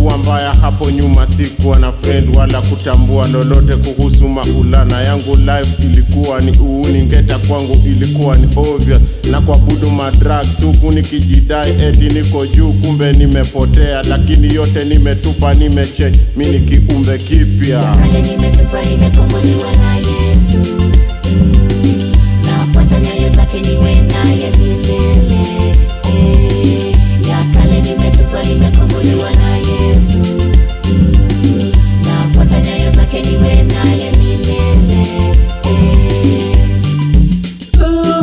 Ilikuwa mbaya hapo nyuma, sikuwa na friend wala kutambua lolote kuhusu maulana yangu. Life ilikuwa ni uuni, ngeta kwangu ilikuwa ni obvious, na kuabudu madrugs huku nikijidai eti niko juu, kumbe nimepotea. Lakini yote nimetupa, nimechange, mimi ni kiumbe kipya. Kale nimetupa, nimekombolewa na Yesu. Nafuata nyayo zake niwe naye milele. Ya kale nimetupa, nimekombolewa na Yesu. Nafuata nyayo zake niwe naye milele.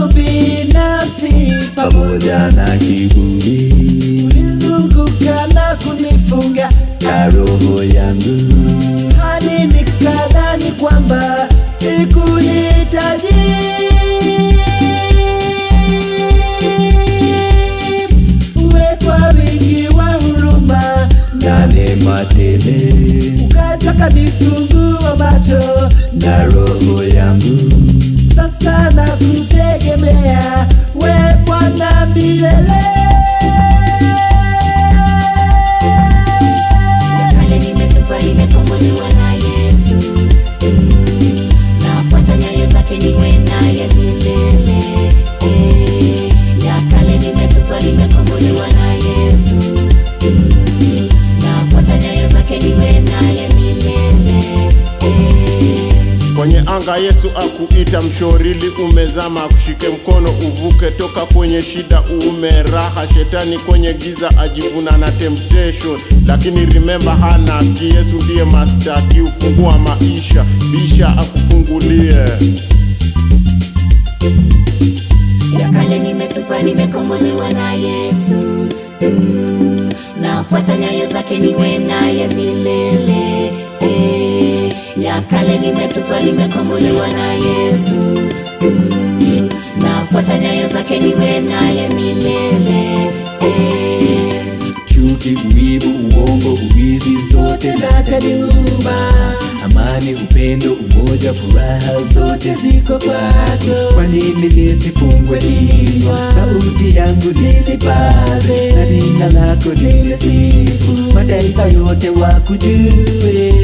Ubinafsi pamoja na kiburi ulizunguka na kunifunga na roho yangu, hadi nikadhani kwamba sikuhitaji. Uwe kwa wingi wa huruma na neema tele, ukataka nifungua macho na roho yangu. Sasa nakutegemea we Bwana milele. Kale nimetupa, nimekombolewa na Yesu. Nafuata nyayo zake niwe naye milele. Ya kale nimetupa, nimekombolewa na Yesu. Nafuata nyayo zake niwe naye milele. Kwenye anga Yesu akuita, mshorili umezama, akushike mkono uvuke toka kwenye shida uume raha. Shetani kwenye giza ajivuna na temptation, lakini remember hana ki. Yesu ndiye master key, ufungua maisha, bisha akufungulie. Ya kale nimetupa, nimekombolewa na Yesu. Nafuata nyayo zake niwe naye milele. Ya kale nimetupa, nimekombolewa na Yesu. Nafuata nyayo zake niwe naye milele. Chuki, uibu, uongo, uwizi zote Zote na nyuma, amani, upendo, umoja, furaha zote ziko kwako. Kwa nini nisifungwe kinywa? Sauti yangu nilipaze, na jina lako nilisifu, mataifa yote wakujue.